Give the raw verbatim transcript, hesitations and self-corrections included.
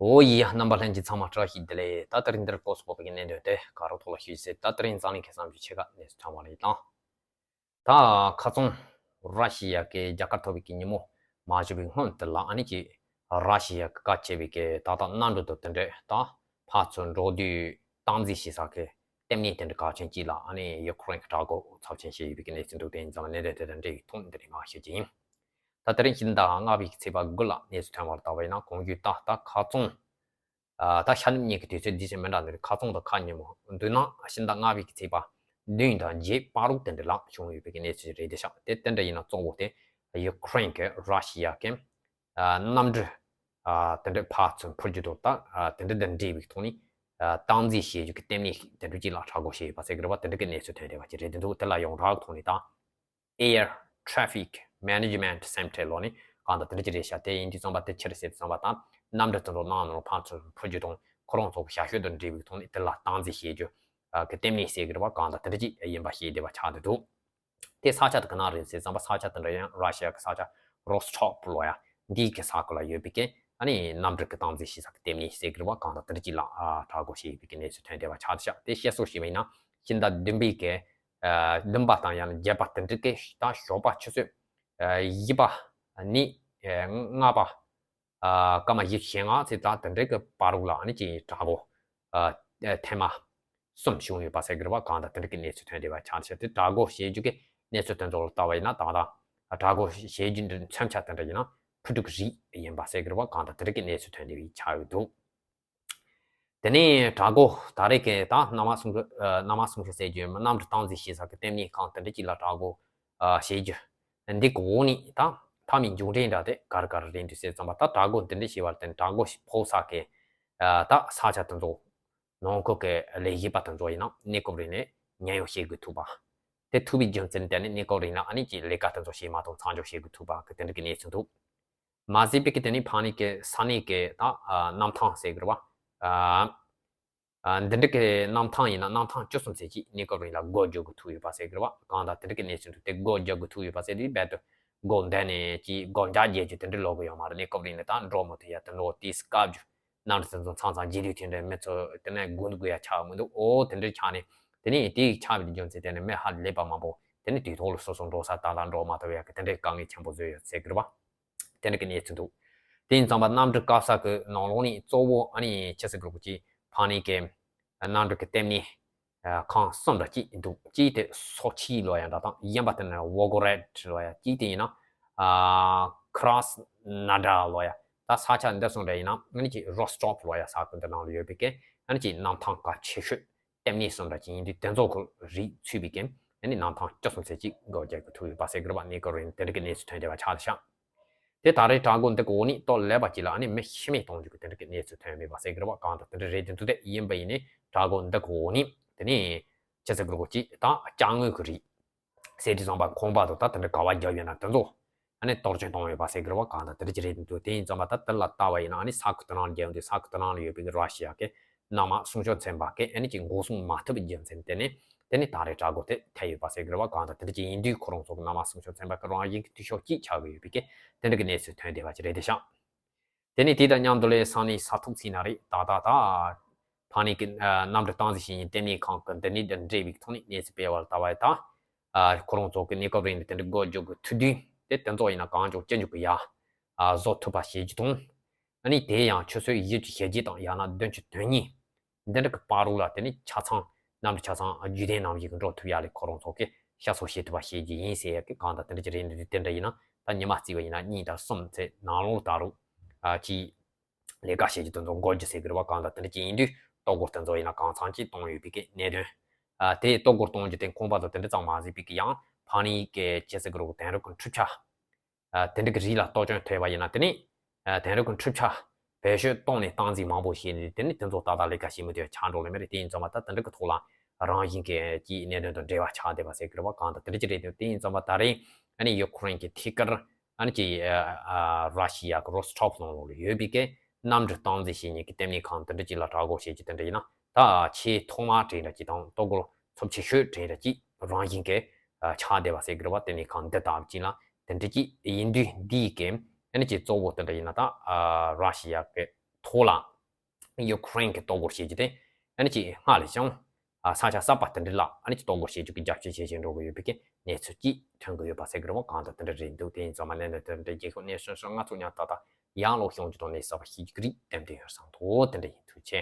ཨོ་ཡ། རྣམ་པ་ལྷན་རྒྱས་ཚང་མ་བཀྲ་ཤིས་བདེ་ལེགས། ད་དེ་རིང་འདིར་སྤོ་སོ་སྤོ་བའི་གནད་དོན་དེ་ག་རོ་ཐོག་ལ་ཞུས་ཟེར། ད་དེ་རིང་འཛམ་གླིང་གི་བསམ་རྒྱུ་ཆེ་ཁ་གནས་ཚུལ་ཚང་མ་ལ་ཡིན་དང་། ད་ཁ་ཚོང་ར་ཤི་ཡ་གི་རྒྱལ་ཁ་ཐོབ་པའི་གི་ཉིན་མོ་མ་བཞུགས་པའི་སྔོན་དེ་ལ་ཨ་ནི་ཀྱི་ར་ཤི་ཡ་གི་བཀའ་ཆེ་བའི་གི་ད་ལྟ་གནམ་གྲུ་དང་དེ་འདྲས་ད་ཕར་ཚུར་འགྲོ་དུས་སྟངས་འཛིན་བྱེད་ས་གི་ལྟེ་གནས་དེ་འདྲ་གལ་ཆེན་གཅིག་ལ་ཨ་ནི་ཡུ་ཁུ་རེན་གི་དྲག་རྒོལ་ཚབས་ཆེན་བྱས་ཡོད་པའི་གི་གནས་ཚུལ་འདུག་དེ་ཡིན་ཙང་གནད་དོན་དེ་དང་འབྲེལ་བའི་ཐོག་འདི་རིང་མར་ཞུ་རྒྱུ་ཡིན། ད་དེ་རིང་ཕྱི་ཟླ་ལྔ་པའི་ཚེས་པ་དགུ་ལ་གནས་ཚུལ་ཐོན་པར་ལྟ་བ་ཡིན་ན། གོང་ཞུས་ལྟར་ད་ཁ་ཚོང་ཨ་ད་ཤ་ཉེམ་གཉིས་ཀྱི་དུས་ཚོད་འདི་བཞིན་མི་འདྲ་འདིར་ཁ་ཚོང་དང་ཁ་ཉིན་མོ་བསྡུར་ན་ཕྱི་ཟླ་ལྔ་པའི་ཚེས་པ་བདུན་དང་བརྒྱད་བར་དུ་དེ་འདྲ་ལ་བྱུང་ཡོད་པའི་གནས་ཚུལ་རེད། དེ་ཤག་དེ་དེ་འདྲ་ཡིན་ན་གཙོ་བོ་དེ་ཡུ་ཁུ་རེན་གྱི་ར་ཤི་ཡ་གི་ཨ་གནམ་གྲུ་ཨ་དེ་འདྲ་ཕར་ཚུར་འཕུར་རྒྱུ་དང་ད་ཨ་དེ་འདྲ་དང་འབྲེལ་བའི་ཐོག་ནས་ཨ་སྟངས་འཛིན་བྱེད་རྒྱུ་གི་ལྟེ་གནས་དེ་འདྲ་ཅིག་ལ་དྲག་རྒོལ་བྱས་ཡོད་པ་ཟེར་གི་རེད་བ། དེ་འདྲ་གི་གནས་ཚུལ་ཐོན་བསྡད་པ་ཅིག་རེད། དེ་འདུག་དེ་ལ་ཡོངས་གྲགས་ཐོག་ནས་ད། Air Traffic Management Center ལོག་ནས་གང་ལྟར་དེ་འདྲ་ཅིག་རེད་ཤག་དེ་ཡིན་དུས་ཙམ་པ་དེ་ཕྱིར་བཤད་དུས་ཙམ་པ་དང་གནམ་གྲུ་དེ་ཚོ་ནང་ནང་ཕར་ཚུར་འཕུར་རྒྱུ་དང་ཁོ་རང་ཚོ་གི་ཞབས་ཞུ་དང་འབྲེལ་བའི་ཐོག་ནས་དེ་ལ་སྟངས་འཛིན་བྱེད་རྒྱུ་གི་ལྟེ་གནས་ཟེར་གི་རེད་བ། གང་ལྟར་དེ་འདྲ་ཅིག་ཡིན་པ་ཤེས་བསྡད་པ་ཆགས་བསྡད་འདུག་དེ་ས་ཆ་དེ་ག་ན་རེད་ཟེར་ཙམ་པ་ས་ཆ་དེ་འདྲ་ཡང་ར་ཤི་ཡ་གི་ས་ཆ་རོ་སི་ཊོབ་ལོག་ཡ་འདིའི་གི་ས་ཁུལ་ལ་ཡོད་པའི་གི་ཨ་ནི་གནམ་གྲུ་གི་སྟངས་འཛིན་བྱེད་ས་གི་ལྟེ་གནས་ཟེར་གི་རེད་བ། གང་ལྟར་དེ་འདྲ་ཅིག་ལ་ཨ་དྲག་རྒོལ་བྱས་ཡོད་པའི་གི་གནས་ཚུལ་ཐོན་བསྡད་པ་ཆགས་བསྡད་ཤག་དེ་བཤད་སྲོལ་ཞིག་ཡིན་ན་ཕྱི་ཟླ་བདུན་པའི་གི་ཨ་བདུན་པ་དང་ཡང་ན་བརྒྱད་པ་དེ་འདྲ་གི་ད་ཞོགས་པ་ཆུ་ཚོད་ཨ་བཞི་པ་ནས་ཨ་ལྔ་པ་ཨ་སྐར་མ་བཞི་བཅུ་ཞེ་ལྔ་ཚེ་ད་དེ་འདྲ་གི་བར་དུ་ལ་ཨ་ནི་ཅིག་དྲག་རྒོལ་ཨ་ཐེངས་མ་གསུམ་བྱུང་ཡོད་པ་ཟེར་གི་རེད་བ། གང་ལྟར་དེ་འདྲ་གི་གནས་ཚུལ་ཐོན་བསྡད་པ་ཆགས་བྱས། དེ་དྲག་རྒོལ་བྱེད་རྒྱུ་གི་གནས་ཚུལ་དེ་ཚོ་ལ་ལྟ་བ་ཡིན་ན་ད་ལྟ་དྲག་རྒོལ་བྱེད་རྒྱུ་འདི་མཚོན་ཆ་དེ་འདྲ་ཡིན་ན་ཕུ་དཀྲུག་རིགས་ཡིན་པ་ཟེར་གི་རེད་བ། གང་ལྟར་དེ་འདྲ་གི་གནས་ཚུལ་ཐོན་བསྡད་པ་ཆགས་ཡོད་འདུག་དེ་ནས་དྲག་རྒོལ་ད་རེས་ཀྱི་ད་གནམ་དམག་སྲུང་སྐྱོབ་ཨ་གནམ་དམག་སྲུང་སྐྱོབ་ཟེར་རྒྱུ་གནམ་གྲུ་སྟངས་འཛིན་བྱེད་ས་གི་ལྟེ་གནས་ཁང་དེ་འདྲ་ཅིག་ལ་དྲག་རྒོལ་ཨ་བྱེད་རྒྱུ་འདི་གི་འོག་ནས་ད་མཐའ་མའི་མཇུག་འབྲས་འདྲ་དེ་ག་རེ་ག་རེ་རེད་འདུག་ཟེར་ཙམ་པ། ད་དྲག་རྒོལ་འདི་འདྲ་བྱས་པར་བརྟེན་དྲག་རྒོལ་ཕོག་ས་གི་ཨ་ད་ས་ཆ་དེ་ཚོ་ནང་ཁུལ་གྱི་ལས་བྱེད་པ་དེ་ཚོ་ཡིན་ན་གནས་སྐབས་རིང་ནས་ཉེན་གཡོལ་བྱེད་དགོས་ཐུག་པ། དེ་ཐུག་པའི་རྒྱུ་མཚན་དེ་ནི་གནས་སྐབས་རིང་ལ་ཨ་ནི་ཀྱི་ལས་ཀ་དེ་ཚོ་བྱེད་མ་ཐུབ་མཚམས་འཇོག་བྱེད་དགོས་ཐུག་པ་གི་དེ་འདྲ་གི་གནས་ཚུལ་འདུག་མ་ཟད་པའི་གི་དེ་ནི་ཕ་ནི་གི་ས་གནས་ཀྱི་ད་ཨ་གནམ་ཐང་ཟེར་གི་རེད་བ། ཨ་ཨ་འདི་འདྲ་གི་གནམ་ཐང་ཡིན་ན་གནམ་ཐང་བཅུ་གསུམ་ཚེ་གཅིག་གནས་སྐབས་རིང་ལ་སྒོ་རྒྱག་དགོས་ཐུག་ཡོད་པ་ཟེར་གི་རེད་བ། གང་ལྟར་དེ་འདྲ་གི་གནས་ཚུལ་འདུག་དེ་སྒོ་རྒྱག་དགོས་ཐུག་ཡོད་པ་ཟེར་དུས་རྦད་དུ་སྒོ་འདི་ནས་ཀྱི་སྒོ་འཇག་རྒྱག་རྒྱུ་དེ་འདྲ་ལོག་གི་ཡོད་མ་རེད། གནས་སྐབས་རིང་ནས་ད་འགྲོ་མི་ཐུབ་ཡ་དེ་འདྲ་དེ་སྐབས་རྒྱུ་གནམ་གྲུ་དེ་ཚོ་མཚམས་མཚམས་རྗེས་ལུས་ཐེངས་འདྲ་མི་ཚོ་དེ་ནས་སྒུག་དགོས་ཡ་ཆགས་མི་འདུག་ཨོ་དེ་འདྲ་ཆགས་ནས་དེ་ནས་དེ་ཆགས་པའི་རྒྱུ་མཚན་དེ་ནས་མི་ཧ་ལས་པ་མང་པོ་དེ་ནས་དུས་ཐོག་ལ་སོ་སོ་འགྲོ་ས་ད་ལ་འགྲོ་མ་ཐུབ་ཡ་གི་དེ་འདྲའི་དཀའ་ངལ་ཆེན་པོ་བཟོས་ཡོད་ཟེར་གི་རེད་བ། དེ་འདྲ་གི་གནས་ཚུལ་འདུག་དེ་ཡིན་ཙང་པ་གནམ་གྲུ་བཀག་ས་གི་ནང་ལོགས་ནས་གཙོ་བོ་ཨ་ནི་ཆི་ཟེར་གི་རེད་གོ་ཅི་ཕ་ནི་གི་གནམ་གྲུ་གི་ལྟེ་གནས་ཁང་གསུམ་འདྲ་གཅིག་འདུག་གཅིག་དེ་སོ་ཆི་ལོ་ཡ་འདྲ་དང་གཞན་པ་དེ་ནི་ཝོ་གོ་རེད་ལོ་ཡ། གཅིག་དེ་ཡིན་ན་ཨ་ཁྲ་སི་ནོ་ཌར་ལོ་ཡ། ད་ས་ཆ་འདི་གསུམ་འདྲ་ཡིན་ན་ཨ་ནི་ཅིག་རོ་སི་ཊོབ་ལོ་ཡ་ས་ཁུལ་འདི་ནང་ལ་ཡོད་པའི་གི་ཨ་ནི་ཅིག་གནམ་ཐང་གལ་ཆེ་ཤོས་ལྟེ་གནས་གསུམ་འདྲ་ཅིག་ཡིན་དུས་དེ་ཚོ་ཁོ་རིགས་ཚུད་པའི་གི་ཨ་ནི་གནམ་ཐང་བཅུ་གསུམ་ཚེ་གཅིག་སྒོ་རྒྱག་གི་ཐུག་ཡོད་པ་ཟེར་གི་རེད་བ། གནས་སྐབས་རིང་དེ་འདྲ་གི་གནས་ཚུལ་ཐོན་བསྡད་པ་ཆགས་བཞག་དེ་ད་རེས་དྲག་རྒོལ་འདི་གི་འོག་ནས་ཏོག་ལེ་བ་ཅིག་ལ་ཨ་ནི་མི་ཤི་རྨས་གཏོང་རྒྱུ་གི་དེ་འདྲ་གི་གནས་ཚུལ་ཐོན་མེད་པ་ཟེར་གི་རེད་བ། གང་ལྟར་དེ་འདྲ་རེད་དེ་འདུག་དེ་ཡིན་པ་ཡིན་ནའི་དྲག་རྒོལ་འདི་གི་འོག་ནས་དེ་ནས་ཆི་ཟེར་གི་རེད་གོ་ཅི་ད་ཅ་དངོས་གི་རིགས་ཟེར་དུས་ཙམ་པ་ཁང་པ་དང་ད་དེ་འདྲ་ག་བ་རྒྱབ་ཡོད་ན་དེ་ཚོ་ཨ་ནི་གཏོར་སྐྱོན་གཏོང་ཡོད་པ་ཟེར་གི་རེད་བ། གང་ལྟར་དེ་འདྲ་ཅིག་རེད་དེ་འདུག་དེ་ཡིན་ཙམ་པ་ད་དེ་ལ་ལྟ་བ་ཡིན་ན་ཨ་ནི་ས་ཁུལ་དེ་ནང་ལ་རྒྱབ་དུས་ས་ཁུལ་དེ་ནང་ལ་ཡོད་པའི་ར་ཤི་ཡ་གི་གནམ་དམག་སྲུང་སྐྱོབ་ཚན་པ་གི་ཨ་ནི་ཅིག་འགོག་སྲུང་མ་ཐུབ་པའི་རྒྱུ་མཚན་དེ་ནི་དེ་ནི་ད་རེས་དྲག་རྒོལ་དེ་ཐེབས་ཡོད་པ་ཟེར་གི་རེད་བ། གང་ལྟར་དེ་འདྲ་ཅིག་ཡིན་དུས་ཁོ་རང་ཚོ་གི་གནམ་དམག་སྲུང་སྐྱོབ་ཚན་པ་གི་རང་བཞིན་གི་འཐུས་ཤོར་གཅིག་ཆགས་ཀྱི་ཡོད་པའི་གི་དེ་འདྲ་གི་གནས་ཚུལ་ཐོན་བསྡད་པ་ཅིག་རེད་དེ་ཤག་དེ་ནས་དེ་དང་མཉམ་དུ་ལས་ས་གནས་ས་ཐོག་ཚིག་ན་རེད་ད་ད་ད་ཕ་ནི་གི་གནམ་གྲུ་སྟངས་འཛིན་བྱེད་མཁན་ལྟེ་གནས་ཁང་གི་འདི་ནས་འདི་འབྲེལ་བའི་ཐོག་ནས་གནས་ཚུལ་སྤེལ་བར་ལྟ་བ་ཡི་ད་ཁོ་རང་ཚོ་གི་གནས་སྐབས་རིང་ནས་དེ་འདྲ་སྒོ་རྒྱག་དགོས་ཐུག་དུས་དེ་དེ་ཚོ་ཡིན་ན་གང་མགྱོགས་ཅི་མགྱོགས་གི་ཡ་བཟོ་ཐུབ་པ་བྱེད་རྒྱུ་དང་། ཨ་ནི་དེ་ཡང་ཆུ་ཚོད་བཞི་བཅུ་ཞེ་གཅིག་དང་ཡང་ན་བདུན་ཅུ་དོན་གཉིས་འདི་འདྲ་གི་བར་དུ་ལ་དེ་ནི་ཆ་ཚང་གནམ་གྲུ་ཆ་ཚང་རྒྱུན་ལྡན་ནང་བཞིན་གི་འགྲོ་ཐུབ་ཡ་ལས་ཁོ་རང་ཚོ་གི་བཤའ་གསོ་བྱེད་ཐུབ་པ་བྱེད་རྒྱུ་ཡིན་ཟེར་ཡ་གི་གང་ལྟར་དེ་འདྲ་ཅིག་རེད་འདུག་དེ་འདྲ་ཡིན་ན་ད་ཉི་མ་བརྩིས་པ་ཡིན་ན་གཉིས་དང་གསུམ་ཚེ་ནང་ལོགས་ད་རུང་ཨ་ཅིག་ལས་ཀ་བྱེད་རྒྱུ་དེ་ཚོ་འགོར་རྒྱུ་ཟེར་གི་རེད་བ། གང་ལྟར་དེ་འདྲ་ཅིག་ཡིན་དུས་གཏོར་རྒོལ་དེ་ཚོ་ཡིན་ན་གང་འཚམ་ཅིག་གཏོང་ཡོད་པའི་གི་གནད་དོན་ཨ་དེ་གཏོར་རྒོལ་གཏོང་རྒྱུ་དེ་ཁང་པ་དང་དེ་འདྲ་ཙམ་མ་ཟད་པའི་གི་ཡང་ཕ་ནི་གི་ཅི་ཟེར་གི་རེད་གོ་དེང་རབས་གི་འཕྲུལ་ཆས། ཨ་དེ་འདྲ་གི་རིགས་ལ་གཏོར་སྐྱོན་ཐེབས་པ་ཡིན་ན་དེ་ནི་ཨ་དེང་རབས་ཀྱི་འཕྲུལ་ཆས་བེད་སྤྱོད་གཏོང་ནས་སྟངས་འཛིན་མང་པོ་བྱས་ནས་དེ་ནི་དེ་ཚོ་ཏག་ཏག་ལས་ཀ་བྱེད་མི་ཐུབ་ཆགས་འགྲོ་ལེ་མི་རེད། དེ་ཡིན་ཙང་མ་ད་དེ་འདྲ་གི་ཐོག་ལ་རང་བཞིན་གྱི་ཀྱི་གནད་དོན་དང་འབྲེལ་བ་ཆགས་བསྡད་པ་ཟེར་གི་རེད་བ། གང་ལྟར་དེ་འདྲ་ཅིག་རེད་དེ་དེ་ཡིན་ཙང་མ་ད་རེས་ཨ་ནི་ཡུ་ཁུ་རེན་གྱི་ཐད་ཀར་ཨ་ནི་ཀྱི་ཨ་ར་ཤི་ཡ་གི་རོ་སི་ཊོབ་ནང་ལོགས་ལ་ཡོད་པའི་གི་གནམ་གྲུ་སྟངས་འཛིན་བྱེད་མཁན་གྱི་ལྟེ་གནས་ཁང་དེ་འདྲ་ཅིག་ལ་དྲག་རྒོལ་བྱེད་རྒྱུ་དེ་འདྲ་ཡིན་ན་ད་ཆེས་ཐོག་མ་དེ་འདྲ་ཅིག་དང་གཏོར་རྒོལ་ཚབས་ཆེ་ཤོས་དེ་འདྲ་ཅིག་རང་བཞིན་གྱི་ཆགས་བསྡད་པ་ཟེར་གི་རེད་བ། ལྟེ་གནས་ཁང་འདི་དག་ཅིག་ལ། དེ་འདྲ་ཅིག་ཡིན་དུས་འདིའི་གི་ཨ་ནི་ཅིག་གཙོ་བོ་དེ་འདྲ་ཡིན་ན་ད་ཨ་ར་ཤི་ཡ་གི་མཐོ་ སྐོར་ལ་ཡུ་ཀེ་རེན་གྱི་ལྟོ་གོས་བྱེད་རྒྱུ་དེ་ཨ་ནི་ཅིག་སྔ་ལས་ཀྱང་ས་ཆ་གསར་པ་དེ་འདྲ་ལ་ཨ་ནི་ཅིག་ལྟོ་གོས་བྱེད་རྒྱུ་གི་རྒྱབ་སྐྱོར་བྱེད་བཞིན་འགྲོ་གི་ཡོད་པའི་གི་གནས་ཚུལ་ཅིག་ཐོན་གི་ཡོད་པ་ཟེར་གི་རེད་བ། གང་ལྟར་དེ་འདྲ་རེད་འདུག་དེ་ཡིན་ཙང་མ་ལན་ལ་དེ་འདྲ་རྒྱལ་ཁབ་གནས་སོན་སོན་ང་ཚོ་ཉག་ཏག་ཏག་ཡང་ལོག་ཤོང་རྒྱུ་དང་གནས་གསར་པ་ཤེས་རྒྱུ་གི་རིགས་ཏན་ཏན་ཡོད་བསམ་འདུག་དེ་འདྲ་ཡིན། ཐུགས་རྗེ་ཆེ།